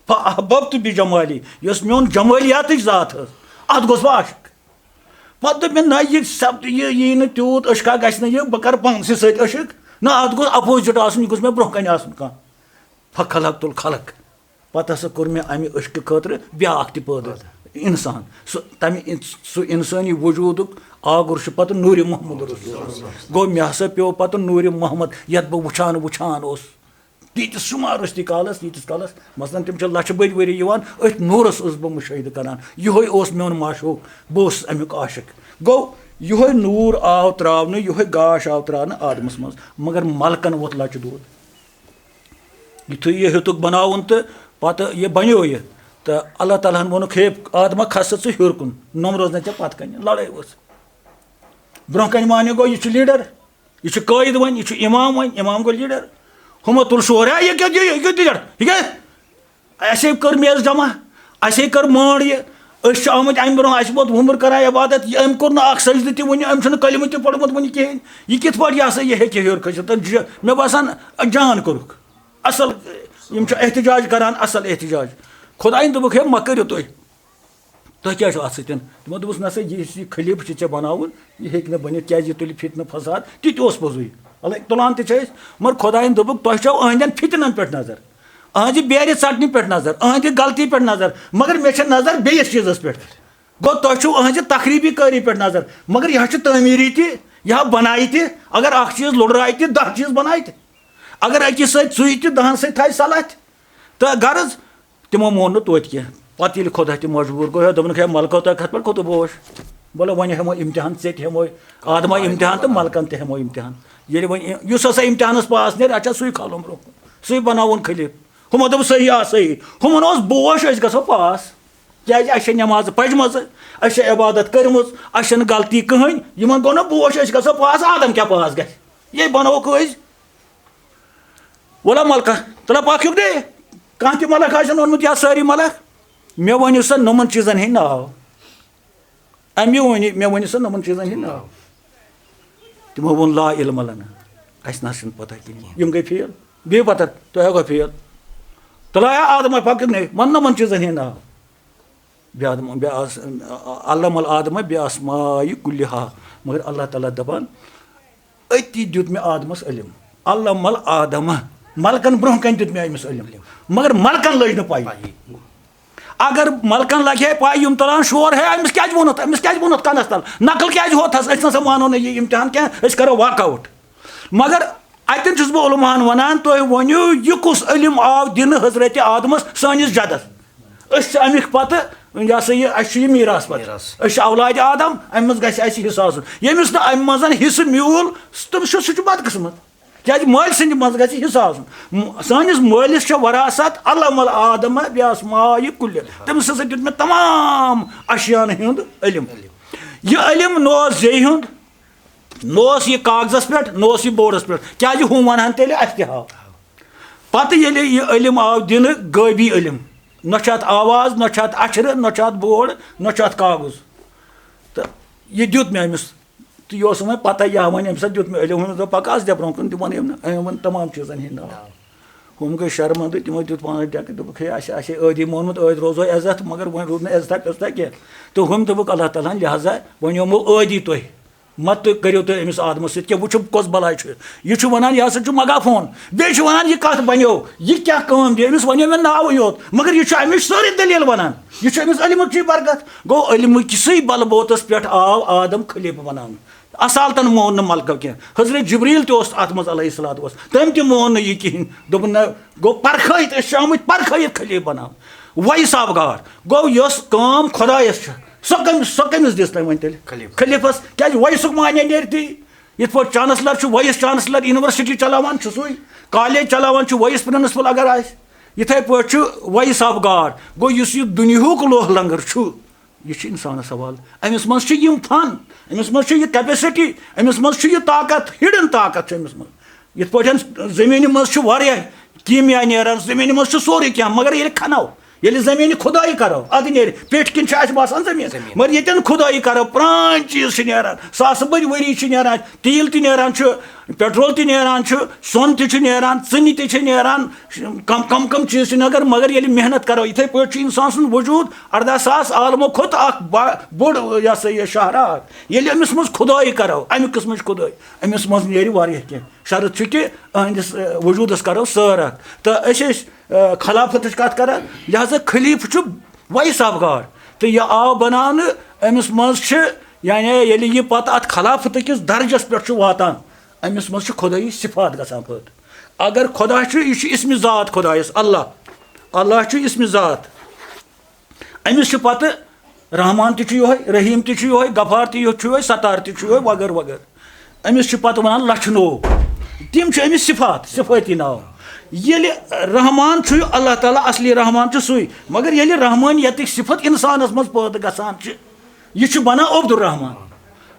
فاحببت بجمالی، یۄس میون جمٲلیاتٕچ ذات ٲس، اتھ گوٚوس بہٕ عاشق۔ پتہٕ دوٚپ مےٚ، نہ، یہِ سپد-، یہِ یی نہٕ تیوٗت عشقا گژھِ نہٕ یہِ، بہٕ کرٕ پانسٕے سۭتۍ عشق۔ نہ، اتھ گوٚژھ opposite آسُن، یہِ گوٚژھ مےٚ برونٛہہ کنہِ آسُن کانٛہہ۔ فخلقت الخلق۔ پتہٕ ہسا کوٚر مےٚ امہِ عشقہٕ خٲطرٕ بیاکھ تہِ پٲدٕ۔ اِنسان، سُہ تَمہِ اِن-، سُہ اِنسٲنی وجوٗدُک آگُر چھُ پَتہٕ نوٗرِ محمد رسول۔ گوٚو، مےٚ ہسا پیوٚو پَتہٕ نوٗرِ محمد، یَتھ بہٕ وٕچھان وٕچھان اوسُس۔ تیٖتِس شُمارَس تہِ کالَس، ییٖتِس کالَس، مثلاً، تِم چھِ لَچھِ بٔدۍ ؤری یِوان، أتھۍ نوٗرَس اوسُس بہٕ مُشٲہدٕ کَران۔ یِہوٚے اوس میون معشوق، بہٕ اوسُس اَمیُک عاشق۔ گوٚو، یِہوٚے نوٗر آو ترٛاونہٕ، یِہوٚے گاش آو ترٛاونہٕ آدمَس منٛز، مگر ملکَن ووٚتھ لَچہِ دود۔ یُتھُے یہِ ہیوٚتُکھ بَناوُن تہٕ پَتہٕ یہِ بَنیو یہِ، تہٕ اللہ تعالیٰ ہَن ووٚنُکھ، "ہے آدمہ، کھسہٕ ژٕ ہیوٚر کُن، نوٚمہٕ روزنَے ژےٚ پَتہٕ کَنہِ، لَڑٲے ؤژھ۔" برونٛہہ کَنہِ مانیو، گوٚو، یہِ چھُ لیٖڈَر۔ یہِ چھُ قٲیِد وۄنۍ، یہِ چھُ اِمام وۄنۍ، اِمام گوٚو لیٖڈَر۔ ہُمو تُل شور، "ہے، یہِ کیٛاہ، یہِ، یہِ کیٛاہ لیٖڈَر؟ یہِ کیٛاہ؟ اَسے کٔر میٚژ جمع، اَسے کٔر مٲنٛڈ یہِ۔ أسۍ چھِ آمٕتۍ اَمہِ برونٛہہ، اَسہِ ووت وُمبٕر کَران عبادت، یہِ، أمۍ کوٚر نہٕ اَکھ سجدٕ تہِ وُنہِ، أمۍ چھُنہٕ کلمہٕ تہِ پوٚرمُت وُنہِ کِہیٖنۍ۔ یہِ کِتھ پٲٹھۍ، یہِ ہسا یہِ ہیٚکہِ ہیوٚر کھٔسِتھ؟" تہٕ جِ-، مےٚ باسان، جان کوٚرُکھ۔ اَصٕل، یِم چھِ احتجاج کَران، اَصٕل احتجاج۔ خۄدایَن دوٚپُکھ، "ہے، مہ کٔرِو تُہۍ۔" تۄہہِ کیٛاہ چھُ اَتھ سۭتۍ؟ تِمو دوٚپُس، "نہ سا، یہِ، یُس یہِ خلیٖفہٕ چھُ ژےٚ بَناوُن، یہِ ہیٚکہِ نہٕ بٔنِتھ، کیٛازِ یہِ تُلہِ فِتنہٕ فساد۔" تہِ تہِ اوس پوٚزُے۔ الگ تُلان تہِ چھِ أسۍ، مگر خۄدایَن دوٚپُکھ، "تۄہہِ چھَو أہٕنٛدٮ۪ن فِتنَن پٮ۪ٹھ نظر، أہٕنٛزِ بیرِ ژَٹنہِ پٮ۪ٹھ نظر، أہٕنٛدِ غلطی پٮ۪ٹھ نظر، مگر مےٚ چھےٚ نظر بیٚیِس چیٖزَس پٮ۪ٹھ۔" گوٚو، تۄہہِ چھُو أہٕنٛزِ تخریٖبی کٲری پٮ۪ٹھ نظر، مگر یہِ ہا چھُ تعمیٖری تہِ، یہِ ہا بَنایہِ تہِ۔ اگر اَکھ چیٖز لُڑرایہِ تہِ، دَہ چیٖز بَنایہِ تہِ۔ اگر أکِس سۭتۍ ژُیہِ تہِ، دَہَن سۭتۍ تھایہِ صلح تہِ۔ تہٕ غرض، تِمو مون نہٕ توتہِ کینٛہہ۔ پتہٕ ییٚلہِ خۄدا تہِ مجبوٗر گوٚو، ہے، دوٚپُن، "ہے، ملکو، تۄہہِ کتھ پٮ۪ٹھ کھوٚتوٕ بوش؟ وَلہٕ، وۄنۍ ہٮ۪مو امتحان، ژےٚ تہِ ہٮ۪مو آدمہ امتحان تہٕ ملکن تہِ ہٮ۪مو امتحان۔" ییٚلہِ وۄنۍ یُس ہسا امتحانس پاس نیرِ، اَتھ چھا سُے کھالُن برٛونٛہہ کُن، سُے بناوُن خلیٖفہٕ۔ ہُمو دوٚپ، "صحیح، آ، صحیح۔" ہُمن اوس بوش، أسۍ گژھو پاس، کیٛازِ اَسہِ چھےٚ نٮ۪مازٕ پجمژٕ، اَسہِ چھےٚ عبادت کٔرمٕژ، اَسہِ چھَنہٕ غلطی کٕہٕنۍ۔ یِمن گوٚو نہٕ بوش، أسۍ گژھو پاس، آدم کیٛاہ پاس گژھِ؟ یے بنووُکھ أسۍ۔ ولا ملکہ، تلا پاکھ یُک دے۔ کانٛہہ تہِ ملک آسن اوٚنمُت یا سٲری ملک، مےٚ ؤنِو سا نُمن چیٖزن ہٕنٛدۍ ناو۔ اَمہِ ؤنہِ، مےٚ ؤنِو سا نُمن چیٖزن ہٕنٛدۍ ناو۔ تِمو ووٚن، "لا علم لنا"، اَسہِ نہ حظ چھُنہٕ پتہ کِہیٖنۍ۔ یِم گٔے فیل۔ بِہِو پتھر، تُہۍ ہا گوٚو فیل۔ تلا یا آدم پاکھ یُک نے، وَن نُمن چیٖزن ہٕنٛدۍ ناو۔ بے آدم، بے آس-، علم الآدم بے اسماء کلہا۔ مگر اللہ تعالیٰ دپان، أتی دیُت مےٚ آدمس علم۔ علم الآدم، ملکن برونٛہہ کنہِ دیُت مےٚ أمِس علم۔ مگر ملکن لٔج نہٕ پَیی۔ اگر ملکن لگہِ ہے پَے، یِم تُلان شور، ہے، أمِس کیٛازِ ووٚنُتھ، أمِس کیٛازِ ووٚنُتھ کنس تل؟ نقل کیٛازِ ہوتھس؟ أسۍ نسا مانو نہٕ یہِ امتحان کینٛہہ، أسۍ کرو walk out۔ مگر اتٮ۪ن چھُس بہٕ علماہن ونان، تُہۍ ؤنِو، یہِ کُس علم آو دِنہٕ حضرت آدمس سٲنِس جدس؟ أسۍ چھِ اَمِکۍ پَتہٕ، یہِ ہسا یہِ، اَسہِ چھُ یہِ میٖراث پَتہٕ۔ میٖراث۔ أسۍ چھِ اولادِ آدم، اَمہِ منٛز گژھِ اَسہِ حصہٕ آسُن۔ ییٚمِس نہٕ اَمہِ منٛز حصہٕ میوٗل، تٔمِس چھُ، سُہ چھُ بدقٕسمت۔ کیٛازِ مٲلۍ سٕنٛدِ منٛز گژھِ حصہٕ آسُن۔ م-، سٲنِس مٲلِس چھےٚ وراثت، علم الآدم بے اسماء کلہا۔ تٔمِس ہسا دیُت مےٚ تمام اشیاہن ہُنٛد علم۔ یہِ علم نہ اوس زیٚیہِ ہُنٛد، نہ اوس یہِ کاغذس پٮ۪ٹھ، نہ اوس یہِ بورڈس پٮ۪ٹھ۔ کیٛازِ ہُم ونہن تیٚلہِ اَسہِ تہِ ہاو۔ پتہٕ ییٚلہِ یہِ علم آو دِنہٕ، غٲبی علم، نہ چھُ اتھ آواز، نہ چھُ اتھ اچھرٕ، نہ چھُ اتھ بورڈ، نہ چھُ اتھ کاغذ۔ تہٕ یہِ دیُت مےٚ أمِس۔ تہٕ یہِ اوس وۄنۍ پتہ، یا وۄنۍ أمِس دیُت مےٚ علم، ہُمِس دوٚپ، "پکھ آز دِ برونٛہہ کُن، تہِ وَن أمۍ نہٕ، أمۍ ووٚن تمام چیٖزن ہٕنٛدۍ ناو۔" ہُم گٔے شرمندٕ، تِمو دیُت پانس ڈٮ۪کہٕ، دوٚپُکھ، "ہے، اَسہِ آسہِ ہے ٲدی مونمُت، ٲدۍ روزو عزت، مگر وۄنۍ روٗد نہٕ عزتہ پزتہ کینٛہہ۔" تہٕ ہُمۍ دوٚپُکھ، "اللہ تعالیٰ ہن لہذا وۄنۍ یِمو ٲدی تُہۍ۔" مت تُہۍ کٔرِو تُہۍ أمِس آدمَس سۭتۍ کینٛہہ، وٕچھِو کۄس بلاے چھُ۔ یہِ چھُ وَنان، یہِ ہسا چھُ مگا فون۔ بیٚیہِ چھُ وَنان، یہِ کَتھ بَنیو، یہِ کیٛاہ کٲم دِ؟ أمِس وَنیو مےٚ ناوٕے یوت، مگر یہِ چھُ اَمِچ سٲرٕے دٔلیٖل وَنان۔ یہِ چھُ أمِس علمٕچی برکت۔ گوٚو، علمہٕ کِسٕے بلبوتَس پٮ۪ٹھ آو آدم خلیٖفہٕ بَناونہٕ۔ اَصالتَن مون نہٕ ملکو کینٛہہ۔ حضرت جبریٖل تہِ اوس اَتھ منٛز علیہ الصلوۃ والسلام، تٔمۍ تہِ مون نہٕ یہِ کِہیٖنۍ۔ دوٚپُن، نہ، گوٚو پرکھٲیِتھ، أسۍ چھِ آمٕتۍ پرکھٲیِتھ خلیٖفہٕ بَناونہٕ۔ ویس آبگار۔ گوٚو، یۄس کٲم خۄدایَس چھِ، سۄ کٔمِس، سۄ کٔمِس دِژ تٔمۍ وۄنۍ تیٚلہِ؟ خلیٖفہٕ۔ خلیٖفس۔ کیٛازِ ویسُک معنی نیرِ تی۔ یِتھ پٲٹھۍ چانسلر چھُ، ویس چانسلر یونیورسٹی چلاوان چھُ سُے، کالج چلاوان چھُ، ویس پرنسپل اگر آسہِ۔ یِتھَے پٲٹھۍ چھُ ویس آبگار۔ گوٚو، یُس یہِ دُنیاہُک لوہ لنگر چھُ، یہِ چھُ اِنسانَس حوالہٕ۔ أمِس منٛز چھِ یِم فن، أمِس منٛز چھِ یہِ capacity، أمِس منٛز چھُ یہِ طاقت، hidden طاقت چھُ أمِس منٛز۔ یِتھ پٲٹھۍ زٔمیٖنہِ منٛز چھُ واریاہ کیٖمیا نیران، زٔمیٖنہِ منٛز چھُ سورُے کینٛہہ، مگر ییٚلہِ کھنو، ییٚلہِ زٔمیٖنہِ کھُدٲے کرو، اَدٕ نیرِ۔ پیٚٹھۍ کِنۍ چھِ اَسہِ باسان زٔمیٖن۔ زٔمیٖن۔ مگر ییٚتٮ۪ن کھُدٲے کرو، پرٛٲنۍ چیٖز چھِ نیران، ساسہٕ بٔدۍ ؤری چھِ نیران، تیٖل تہِ نیران چھُ، پیٹرول تہِ نیران چھُ، سۄن تہِ چھُ نیران، ژٕنہِ تہِ چھِ نیران، کم، کم، کم چیٖز چھِ، مگر، مگر ییٚلہِ محنت کرو، یِتھَے پٲٹھۍ چھُ اِنسان سُنٛد وجوٗد اَرداہ ساس عالمو کھۄتہٕ اکھ با-، بوٚڑ، یہِ ہسا یہِ شاہراہ اکھ۔ ییٚلہِ أمِس منٛز کھُدٲے کرو، اَمہِ قٕسمٕچ کھُدٲے، أمِس منٛز نیرِ واریاہ کینٛہہ۔ شرط چھُ کہِ أہٕنٛدِس، اَ، وجوٗدس کرو سٲر اکھ۔ تہٕ أسۍ ٲسۍ، اَ، خلافتٕچ کتھ کران، لہذا خلیٖفہٕ چھُ ویس آبگار۔ تہٕ یہِ آو بناونہٕ، أمِس منٛز چھِ، یعنی ییٚلہِ یہِ پتہٕ اتھ خلافتہٕ کِس درجس پٮ۪ٹھ چھُ واتان، أمِس منٛز چھِ خۄدٲیی صفات گژھان پٲدٕ۔ اگر خۄدا چھُ، یہِ چھُ اسمِ ذات خۄدایس، اللہ۔ اللہ چھُ اسمِ ذات۔ أمِس چھُ پتہٕ رحمان تہِ چھُ یِہوٚے، رحیٖم تہِ چھُ یِہوٚے، غفار تہِ یُتھ چھُ یِہوٚے، ستار تہِ چھُ یِہوٚے، وغٲرٕ وغٲرٕ۔ أمِس چھِ پتہٕ وَنان لَچھنو۔ تِم چھِ أمِس صفات، صفٲتی ناو۔ ییٚلہِ رحمان چھُ اللہ تعالیٰ، اصلی رحمان چھُ سُے، مگر ییٚلہِ رحمانیتٕکۍ صفت اِنسانَس منٛز پٲدٕ گژھان چھِ، یہِ چھُ بَنان عبدالرحمان۔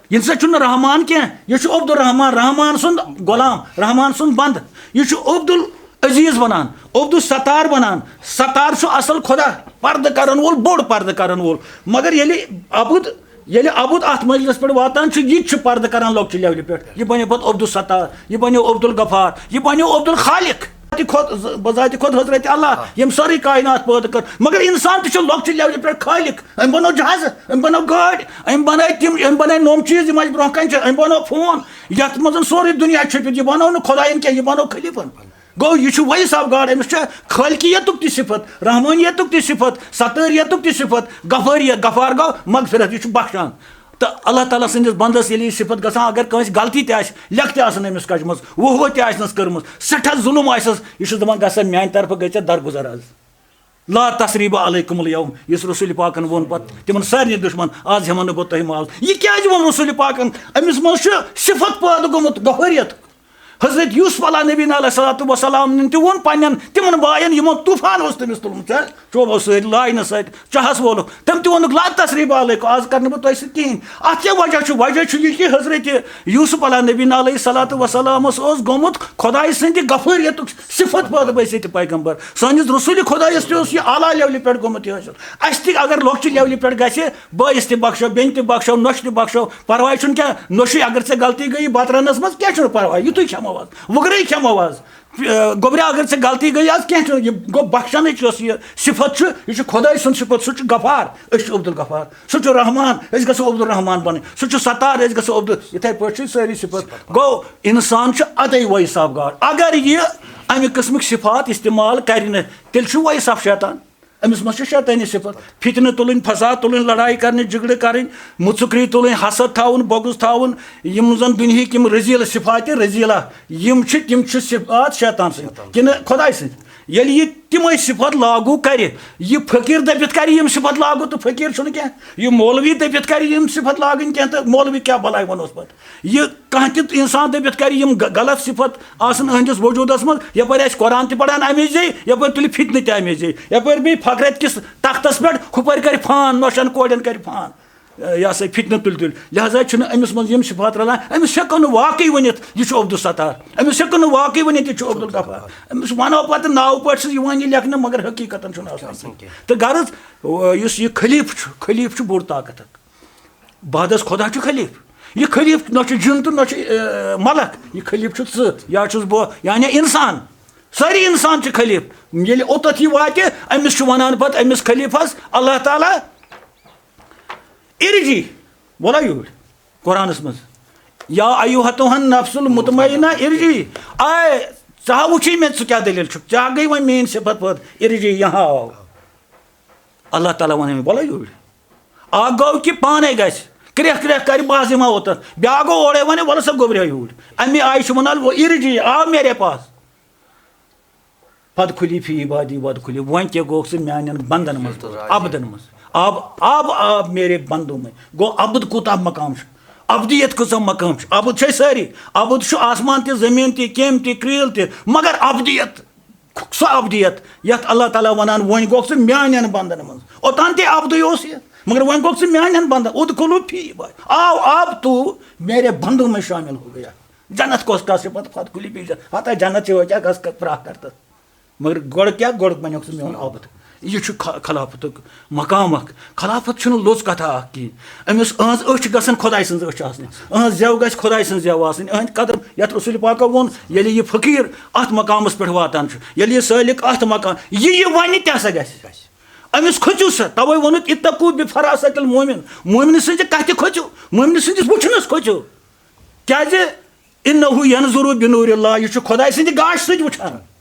یہِ نسا چھُنہٕ رحمان کینٛہہ، یہِ چھُ عبدالرحمان، رحمان سُنٛد غلام، رحمان سُنٛد بنٛدٕ۔ یہِ چھُ عبدالعزیز بَنان، عبدالستار بَنان۔ ستار چھُ اصل خۄدا، پردٕ کرن وول، بوٚڑ پردٕ کرن وول۔ مگر ییٚلہِ عبد ییٚلہِ عبد اتھ مجلس پٮ۪ٹھ واتان چھُ، یہِ تہِ چھُ پردٕ کران لۄکچہِ levelہِ پٮ۪ٹھ۔ یہِ بنیو پتہٕ عبدالستار، یہِ بنیو عبدالغفار، یہِ بنیو عبدالخالق۔ ذاتی خۄد، بذات خۄد حضرت اللہ، ییٚمۍ سٲرٕے کائنات پٲدٕ کٔر۔ مگر انسان تہِ چھُ لۄکچہِ levelہِ پٮ۪ٹھ خالق۔ أمۍ بنٲو جہازٕ، أمۍ بنٲو گٲڑۍ، أمۍ بنٲے تِم، أمۍ بنٲے نوٚم چیٖز، یِم اَسہِ برونٛہہ کنہِ چھِ۔ أمۍ بنٲو فون، یتھ منٛز سورُے دُنیا چھُپِتھ۔ یہِ بنٲو نہٕ خۄداین کینٛہہ، یہِ بنٲو خلیفن۔ گوٚو، یہِ چھُ ویس آف گاڈ، أمِس چھےٚ خالقیتُک تہِ صفت، رحمانیتُک تہِ صفت، ستٲریتُک تہِ صفت، غفٲریت، غفار گوٚو مغفرت، یہِ چھُ بخشان۔ تہٕ اللہ تعالیٰ سٕنٛدِس بندس ییٚلہِ یہِ صفت گژھان، اگر کٲنٛسہِ غلطی تہِ آسہِ، لیکھتہِ آسن أمِس کجمٕژ، وُہ وُہ تہِ آسنس کٔرمٕژ، سٮ۪ٹھاہ ظُلُم آسٮ۪س، یہِ چھُس دپان، گژھ سا، میانہِ طرفہٕ گٔے ژےٚ درگُزر آز۔ لا تثریب علیکم الیوم، یُس رسول پاکن ووٚن پتہٕ تِمن سارنٕے دُشمن، آز ہٮ۪من نہٕ بہٕ تۄہہِ معاف۔ یہِ کیازِ ووٚن رسول پاکن؟ أمِس منٛز چھُ صفت پٲدٕ گوٚمُت غفٲریت۔ حضرت یوسف علیہ نبی علیہ الصلوۃ والسلام تہِ ووٚن پننٮ۪ن تِمن باین، یِمو طوفان اوس تٔمِس تُلمُت، ژےٚ چوبو سۭتۍ، لاینہٕ سۭتۍ، چاہس وولُکھ، تٔمۍ تہِ ووٚنُکھ، "لا تثریب علیکم، آز کرٕ نہٕ بہٕ تۄہہِ سۭتۍ کِہینۍ۔" اتھ کیٛاہ وجہ چھُ؟ وجہ چھُ یہِ کہِ حضرت یوسف علیہ نبی علیہ الصلوۃ والسلامس اوس گوٚمُت خۄدایہِ سٕنٛدِ غفٲریتُک صفت پٲدٕ، بحیثیت پیغمبر۔ سٲنِس رسول خۄدایس تہِ اوس یہِ اعلیٰ levelہِ پٮ۪ٹھ گوٚمُت یہِ حٲصِل۔ اسہِ تہِ اگر لۄکچہِ levelہِ پٮ۪ٹھ گژھِ، بٲیِس تہِ بخشو، بیٚنہِ تہِ بخشو، نۄشہِ تہِ بخشو، پرواے چھُنہٕ کینٛہہ۔ نۄشہِ اگر ژےٚ غلطی گٔیی بتہٕ رنس منٛز، کینٛہہ چھُنہٕ پرواے، یُتُے کھٮ۪مو آز، وُگرٕے کھٮ۪مو آز۔ آ، گوٚبرا، اگر ژےٚ غلطی گٔیی آز، کینٛہہ چھُنہٕ، یہِ گوٚو بخشنٕچ یۄس یہِ صفت چھُ، یہِ چھُ خۄداے سُنٛد صفت، سُہ چھُ غفار، أسۍ چھِ عبدالغفار، سُہ چھُ رحمان، أسۍ گژھو عبدالرحمان بنٕنۍ، سُہ چھُ ستار، أسۍ گژھو عبدال، یِتھے پٲٹھۍ چھِ سٲری صفت۔ گوٚو، انسان چھُ ادے ویس آف گاڈ۔ اگر یہِ امہِ قٕسمٕکۍ صفات استعمال کرِ نہٕ، تیٚلہِ چھُ ویس آف شیطان۔ أمِس منٛز چھِ شیطٲنی صفت، فتنہٕ تُلٕنۍ، فساد تُلٕنۍ، لڑایہِ کرنہِ، جھگڑٕ کرٕنۍ، مُژُکری تُلٕنۍ، حسد تھاوُن، بغض تھاوُن، یِم زن دُنہِکۍ یِم رذیل صفات رذیلہ، یِم چھِ، تِم چھِ صفات شیطان سٕنٛدۍ کِنہٕ خۄداے سٕنٛدۍ؟ ییٚلہِ یہِ تِمے صفت لاگو کرِ، یہِ فقیٖر دٔپِتھ کرِ یِم صفت لاگو، تہٕ فقیٖر چھُنہٕ کینٛہہ، یہِ مولوی دٔپِتھ کرِ یِم صفت لاگٕنۍ کینٛہہ، تہٕ مولوی کیٛاہ بلاے وَنوس پتہٕ؟ یہِ کانٛہہ تہِ انسان دٔپِتھ کرِ یِم غ-، غلط صفت آسن أہنٛدِس وجوٗدس منٛز، یپٲرۍ آسہِ قرآن تہِ پران اَمے زے، یپٲرۍ تُلہِ فتنہٕ تہِ اَمے زے، یپٲرۍ بیٚیہِ فقرت کِس تختس پٮ۪ٹھ ہُپٲرۍ کرِ فان، نۄشن کورٮ۪ن کرِ فان، یہِ ہسا فتنہٕ تُلہِ تُلہِ۔ لہذا چھُنہٕ أمِس منٛز یِم صفات رلان، أمِس ہٮ۪کو نہٕ واقعی ؤنِتھ یہِ چھُ عبدالستار، أمِس ہٮ۪کو نہٕ واقعی ؤنِتھ یہِ چھُ عبدالغفار۔ أمِس ونو پتہٕ ناوٕ پٲٹھۍ چھُ یِوان یہِ لیکھنہٕ، مگر حقیقتن چھُنہٕ آسان۔ تہٕ غرض، یُس یہِ خلیفہٕ چھُ، خلیفہٕ چھُ بوٚڑ طاقت اکھ۔ بعدس خۄدا چھُ خلیٖفہٕ۔ یہِ خلیٖفہٕ نہ چھُ جِن تہٕ نہ چھُ، آ، ملک۔ یہِ خلیٖفہٕ چھُ ژٕ یا چھُس بہٕ، یعنی انسان۔ سٲری انسان چھِ خلیٖفہٕ۔ ییٚلہِ اوٚتَتھ یہِ واتہِ، أمِس چھُ وَنان پَتہٕ أمِس خلیٖفَس اللہ تعالیٰ، "ارجی"، وَلا یوٗرۍ۔ قرآنَس منٛز، "یا ایُّہَتُہَا النَّفْسُ الْمُطْمَئِنَّةُ ارجی"۔ آے، ژٕ ہا وٕچھی مےٚ، ژٕ کیٛاہ دٔلیٖل چھُکھ؟ ژےٚ ہا گٔے وۄنۍ میٛٲنۍ صفت پٲدٕ، "ارجی یہاں آو"۔ اللہ تعالیٰ وَنہِ أمِس، "وَلہٕ یوٗرۍ۔" اَکھ گوٚو کہِ پانَے گژھِ، کرٛٮ۪کھ کرٛٮ۪کھ کَرِ، "بہٕ حظ یِمہٕ ہا اوٚتَتھ۔" بیٛاکھ گوٚو اورَے وَنہِ، "وَلہٕ سا گوٚبریا یوٗرۍ۔" اَمی آیہِ چھُ وَنان، "وہ ارجی، آو میرے پاس۔" پَتہٕ کھُلی فی عبادی وَد کھُلی، وۄنۍ کیٛاہ گوٚکھ ژٕ میٛانٮ۪ن بنٛدَن منٛز، عبدَن منٛز؟ آب، آب، آب میرے بندوں میں۔ گوٚو عبد کوٗتاہ مقام چھُ؟ عبدیت کۭژاہ مقام چھُ؟ عبد چھِ أسۍ سٲری۔ عبد چھُ آسمان تہِ، زٔمیٖن تہِ، کیٚمۍ تہِ، کرٛیٖل تہِ، مگر عبدیت سۄ عبدیت، یتھ اللہ تعالیٰ ونان، "وۄنۍ گوٚکھ ژٕ میانٮ۪ن بندن منٛز۔" اوٚتام تہِ عبدٕے اوس یہِ، مگر وۄنۍ گوٚکھ ژٕ میانٮ۪ن بندن۔ ادخلوا فی عبادی۔ آو عبد تو میرے بندوں میں شامل ہو گیا۔ جنت کۄس کتھ چھِ پتہٕ، پتہٕ کُلہِ بیٚیہِ جنت۔ ہتا جنت چھِ وۄنۍ کیٛاہ گژھ کر-، پراکھ کرتس۔ مگر گۄڈٕ کیٛاہ؟ گۄڈٕ بنیوکھ ژٕ میون عبد۔ یہِ چھُ خ-، خلافتُک مقام اکھ۔ خلافت چھُنہٕ لوٚژ کتھا اکھ کِہیٖنۍ۔ أمِس، أہنٛز أچھ گژھن خۄداے سٕنٛز أچھ آسنہِ، أہنٛز زٮ۪و گژھِ خۄداے سٕنٛز زٮ۪و آسٕنۍ، أہنٛدۍ قدم، یتھ رسول پاکو ووٚن، ییٚلہِ یہِ فقیٖر اتھ مقامس پٮ۪ٹھ واتان چھُ، ییٚلہِ یہِ سٲلِک اتھ مقام، یہِ، یہِ ونہِ تہِ ہسا گژھِ۔ أمِس کھٔژِو سا، توے ووٚنُکھ، "اتقوا بفراست المؤمن"، مومنہٕ سٕنٛزِ کتھِ کھٔژِو، مومنہٕ سٕنٛدِس وٕچھنس کھٔژِو۔ کیازِ؟ "انہ ینظر بنور اللہ"، یہِ چھُ خۄداے سٕنٛدِ گاشہِ سۭتۍ وٕچھان۔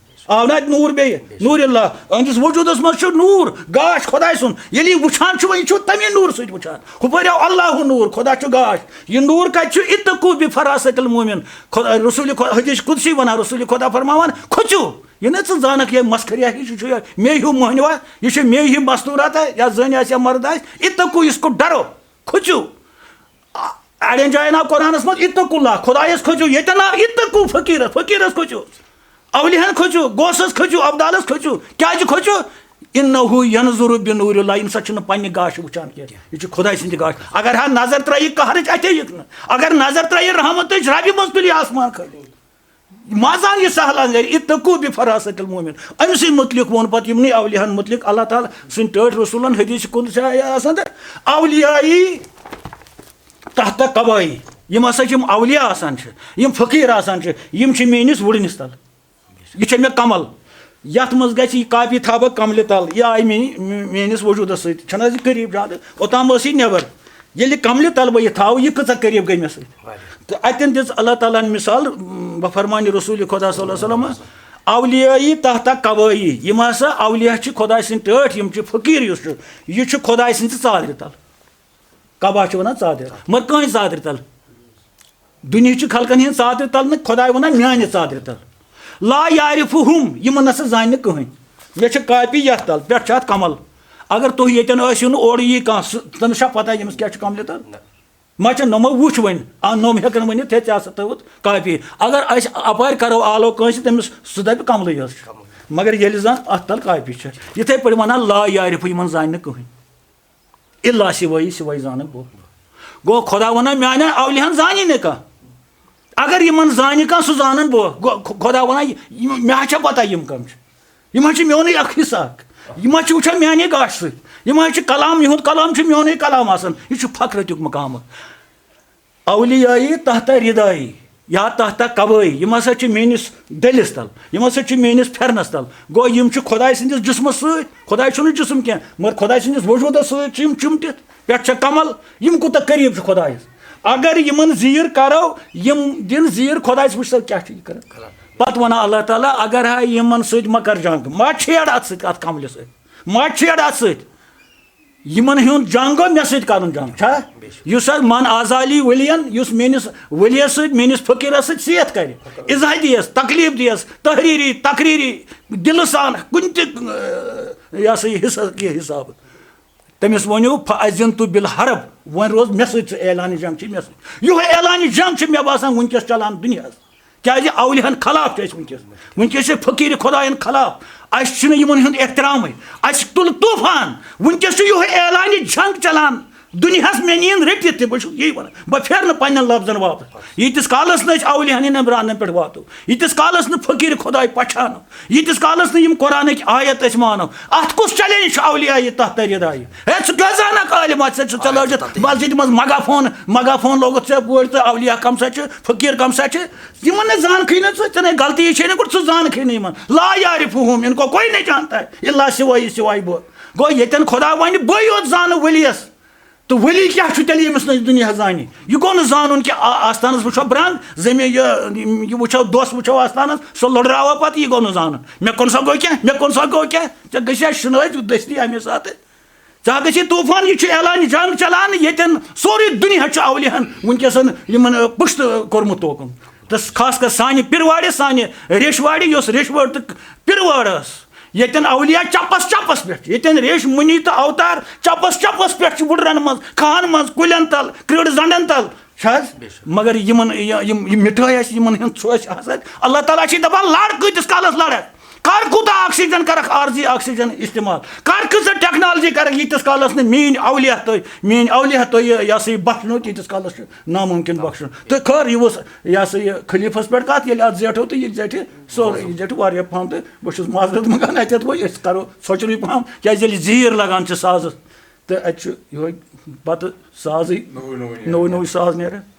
آو نہ اَتہِ نوٗر بیٚیہِ؟ نوٗر اللہ۔ أہٕنٛدِس وجوٗدَس منٛز چھُ نوٗر، گاش خۄداے سُنٛد۔ ییٚلہِ یہِ وٕچھان چھُ، وۄنۍ یہِ چھُ تَمی نوٗرٕ سۭتۍ وٕچھان۔ ہُپٲرۍ آو اللہ نوٗر، خۄدا چھُ گاش۔ یہِ نوٗر کَتہِ چھُ؟ اتقوا بفراست المؤمن۔ خۄدا، رسول خۄ-، حدیث قدسی وَنان، رسول خۄدا فرماوان، کھوٚژِو۔ یہِ نہ ژٕ زانَکھ، یہِ مسخریا ہِش، یہِ چھُ یہِ مے ہیوٗ مٔہنِوا، یہِ چھُ مے ہِوۍ مستوٗرات، یا زٔنۍ آسہِ یا مرد آسہِ، اتقوا، اس کو ڈرو، کھوٚژِو۔ آ، اَڑٮ۪ن جایَن آو قرآنَس منٛز اتقوا اللہ، خۄدایَس کھوٚژِو، ییٚتٮ۪ن آو اتقوا فقیٖرَس، فقیٖرَس کھوٚژِو، اولیاہَن کھوٚژِو، غوثَس کھوٚژِو، ابدالَس کھوٚژِو۔ کیٛازِ کھوٚژِو؟ انہ ینظر بنور اللہ، ییٚمہِ ساتہٕ چھُنہٕ پننہِ گاشہِ وٕچھان کینٛہہ، یہِ چھُ خۄداے سٕنٛدِ گاشہِ۔ اگر ہا نظر ترٲیِکھ قہرٕچ، اَتے یِکھ نہٕ۔ اگر نظر ترٲیِکھ رحمتٕچ، ربہِ منٛز تُلہِ آسمان کھٲلِتھ۔ ما زان یہِ سہل اندر، اتقوا بفراست المؤمن۔ أمۍ سٕے مُتعلق ووٚن پتہٕ یِمنٕے اولیاہن مُتعلق اللہ تعالیٰ سٕنٛدۍ ٹٲٹھۍ رسولن حدیث قدسی آسان تہٕ اولیائی تحت قبائی۔ یِم ہسا چھِ یِم اولیاء آسان چھِ، یِم فقیٖر آسان چھِ، یِم چھِ میٲنِس وُڑنِس تل۔ یہِ چھےٚ مےٚ کمل، یتھ منٛز گژھِ یہِ کاپی تھاوٕ بہٕ کملہِ تل۔ یہِ آیہِ میٲنۍ، میٲنِس وجوٗدس سۭتۍ۔ چھَنہٕ حظ یہِ قریٖب زیادٕ؟ اوٚتام ٲس یہِ نٮ۪بر۔ ییٚلہِ کملہِ تل بہٕ یہِ تھاوٕ، یہِ کۭژاہ قریٖب گٔے مےٚ سۭتۍ؟ تہٕ اتٮ۪ن دِژ اللہ تعالیٰ ہن مثال، م، بفرمانِ رسول خدا صلی اللہ علیہ وسلم، اولیائی تحت قبائی۔ یِم ہسا اولیاء چھِ خۄداے سٕنٛدۍ ٹٲٹھۍ، یِم چھِ فقیٖر یُس چھُ، یہِ چھُ خۄداے سٕنٛزِ ژادرِ تل۔ قبا چھِ وَنان ژادرِ، مگر کٕہٕنۍ ژادرِ تل۔ دُنیہٕچہِ خلقن ہٕنٛز ژادرِ تل نہٕ، خۄداے وَنان میانہِ ژادرِ تل۔ لا یعرفہم، یِمن نہ سا زانہِ نہٕ کٕہٕنۍ۔ مےٚ چھِ کاپی یتھ تل، پٮ۪ٹھ چھُ اتھ کمل۔ اگر تُہۍ ییٚتٮ۪ن ٲسِو نہٕ اورٕ یی کانٛہہ، سُہ، تٔمِس چھا پتہ ییٚمِس کیٛاہ چھُ کملہِ تل؟ نہ۔ ما چھِ نوٚمو وُچھ وۄنۍ، آ، نوٚم ہٮ۪کن ؤنِتھ، ہے، ژےٚ ہسا تھٲوٕتھ کاپی۔ اگر أسۍ اپارِ کرو آلو کٲنٛسہِ، تٔمِس سُہ دپہِ کملٕے یٲژ چھِ۔ مگر ییٚلہِ زن اتھ تل کاپی چھِ، یِتھے پٲٹھۍ ونان لا یعرف، یِمن زانہِ نہٕ کٕہٕنۍ۔ الا سوایی، سوایی زانن بہٕ۔ گوٚو خۄدا ونان، میانٮ۪ن اولیاہن زانی نہٕ کانٛہہ۔ اگر یِمن زانہِ کانٛہہ، سُہ زانن بہٕ۔ گوٚو خۄ-، خۄدا ونان، یہِ، یہِ، مےٚ ہا چھےٚ پتہ یِم کم چھِ۔ یِم ہا چھِ میونُے اکھ حصہٕ اکھ۔ یِم ہا چھِ وٕچھان میانے گاشہِ سۭتۍ۔ یِم ہا چھِ کلام، یِہُنٛد کلام چھُ میونُے کلام آسان۔ یہِ چھُ فخرتیُک مقام اکھ۔ اولیائی تحت ردائی یا تحت قبائی، یِم ہسا چھِ میٲنِس دٔلِس تل، یِم ہسا چھِ میٲنِس پھیرنس تل۔ گوٚو یِم چھِ خۄداے سٕنٛدِس جسمس سۭتۍ، خۄداے چھُنہٕ جسم کینٛہہ، مگر خۄداے سٕنٛدِس وجوٗدس سۭتۍ چھِ یِم چُمٹِتھ، پٮ۪ٹھ چھےٚ کمل۔ یِم کوٗتاہ قریٖب چھِ خۄدایس۔ اگر یِمن زیٖر کرو، یِم دِن زیٖر خۄدایس، وٕچھ سا کیٛاہ چھُ یہِ کران۔ پتہٕ ونان اللہ تعالیٰ، اگر ہا یِمن سۭتۍ مہ کر جنگ، مہ چھیڑ اتھ سۭتۍ، اتھ کملہِ سۭتۍ، مہ چھیڑ اتھ سۭتۍ۔ یِمن ہُنٛد جنگ گوٚو مےٚ سۭتۍ کرُن جنگ، چھا؟ یُس حظ من عادی لی ولین، یُس میٲنِس ؤلیَس سۭتۍ، میٲنِس فقیٖرس سۭتۍ صحت کرِ، اِزاہ دِیَس، تکلیف دِیَس، تحریری، تقریری، دِلہٕ سان، کُنہِ تہِ، اہ، یہِ ہسا یہِ حصہٕ کہِ حسابہٕ، تٔمِس ؤنِو، فَأَذِنْتُ بِالْحَرْبِ، وۄنۍ روز مےٚ سۭتۍ ژٕ، اعلانِ جنگ چھِ مےٚ سۭتۍ۔ یِہوٚے اعلانِ جنگ چھِ مےٚ باسان وٕنکیٚس چلان دُنیاہس۔ کیازِ اولیاہن خلاف چھِ أسۍ وٕنکیٚس۔ وٕنکیٚس چھِ فقیٖر خۄدایَن خلاف۔ اَسہِ چھُنہٕ یِمَن ہُنٛد احترامٕے۔ اَسہِ تُل طوٗفان۔ وٕنکیٚس چھُ یِہوٚے اعلانِ جنگ چلان دُنیاہَس، مےٚ نِیِن رٔٹِتھ تہِ۔ بہٕ چھُس یی وَنان۔ بہٕ پھیرٕ نہٕ پنٛنٮ۪ن لفظن واپس۔ ییٖتِس کالَس نہٕ أسۍ اولیاہَن ہٕنٛدٮ۪ن برانٛدَن پٮ۪ٹھ واتو، ییٖتِس کالَس نہٕ فقیٖر خۄداے پہچانو، ییٖتِس کالَس نہٕ یِم قرآنٕکۍ آیت أسۍ مانو، اَتھ کُس چیلنج چھُ اولیاء تحت ردائی؟ ہے، ژٕ کیٛاہ زانَکھ عالم؟ اَتھ سۭتۍ چھُ ژےٚ لٲجِتھ مسجدِ منٛز مگا فون، مگا فون لوگُتھ ژےٚ بوٗرۍ تہٕ اولیاء کم سا چھِ، فقیٖر کم سا چھِ؟ یِمن نہٕ زانکھٕے نہٕ ژٕ، ژےٚ نے غلطی چھے نہٕ گۄڈٕ، ژٕ زانکھٕے نہٕ یِمن۔ لا یعرفہم، ان کو کوئی نہیں جانتا ہے، الا سوای، سوای بہٕ۔ گوٚو ییٚتٮ۪ن خۄدا ونہِ، بٕے یوت زانہٕ ؤلیَس۔ تہٕ ؤلی کیٛاہ چھُ تیٚلہِ ییٚمِس نہٕ دُنیا زانہِ؟ یہِ گوٚو نہٕ زانُن کہِ آ-، آستانس وٕچھو برٛنٛد، زٔمیٖن یہِ، یہِ وٕچھو، دۄس وٕچھو آستانس، سُہ لٔڑراوو پتہٕ، یہِ گوٚو نہٕ زانُن۔ مےٚ کُن سا گوٚو کیٛاہ؟ مےٚ کُن سا گوٚو کیٛاہ؟ ژےٚ گژھِ ہا شِنٲوِتھ دٔستی ہمیشہٕ ساتہٕ۔ ژٕ ہا گژھی طوفان، یہِ چھُ اعلانِ جنگ چلان، ییٚتٮ۪ن سورُے دُنیا چھُ اولیاہن وٕنکیٚس یِمن، آ، پُشت کوٚرمُت توکُن۔ تہٕ خاص کر سانہِ پِروارِ، سانہِ ریشوارِ، یۄس ریشوٲر تہٕ پِروٲر ٲس، ییٚتٮ۪ن اولیاء چپس چپس پٮ۪ٹھ، ییٚتٮ۪ن ریش مُنی تہٕ اوتار چپس چپس پٮ۪ٹھ چھِ وُڈرن منٛز، کھہن منٛز، کُلٮ۪ن تل، کرٛیٖڈ زنڈن تل۔ چھِ حظ؟ بے شک۔ مگر یِمن، یہِ، یِم، یہِ مِٹھٲے آسہِ، یِمن ہُنٛد سُہ آسہِ آسان۔ اللہ تعالیٰ چھِ دَپان، لَڑ کۭتِس کالَس لَڑَکھ؟ کر کوٗتاہ آکسیجن کَرَکھ عارضی آکسیجن استعمال؟ کر کۭژاہ ٹیکنالوجی کَرَکھ، ییٖتِس کالَس نہٕ میٛٲنۍ اولیاء تُہۍ، میٛٲنۍ اولیاء تُہۍ یہِ، یہِ ہسا یہِ بخشنو، تیٖتِس کالَس چھُ نامُمکن بخشُن۔ تہٕ خٲر، یہِ اوس یہِ ہسا یہِ خلیٖفَس پٮ۪ٹھ کَتھ، ییٚلہِ اَتھ زیٹھو تہٕ یہِ زیٹھِ سورُے، یہِ زیٹھِ واریاہ پَہَم۔ تہٕ بہٕ چھُس معذرت منٛگان اَتٮ۪تھ وۄنۍ، أسۍ کَرو ژھۄچرٕے پَہَم، کیٛازِ ییٚلہِ زیٖر لَگان چھِ سازَس، تہٕ اَتہِ چھُ یِہوٚے پَتہٕ سازٕے، نوٚوُے نوٚوُے نوٚوُے نوٚوُے ساز نیران۔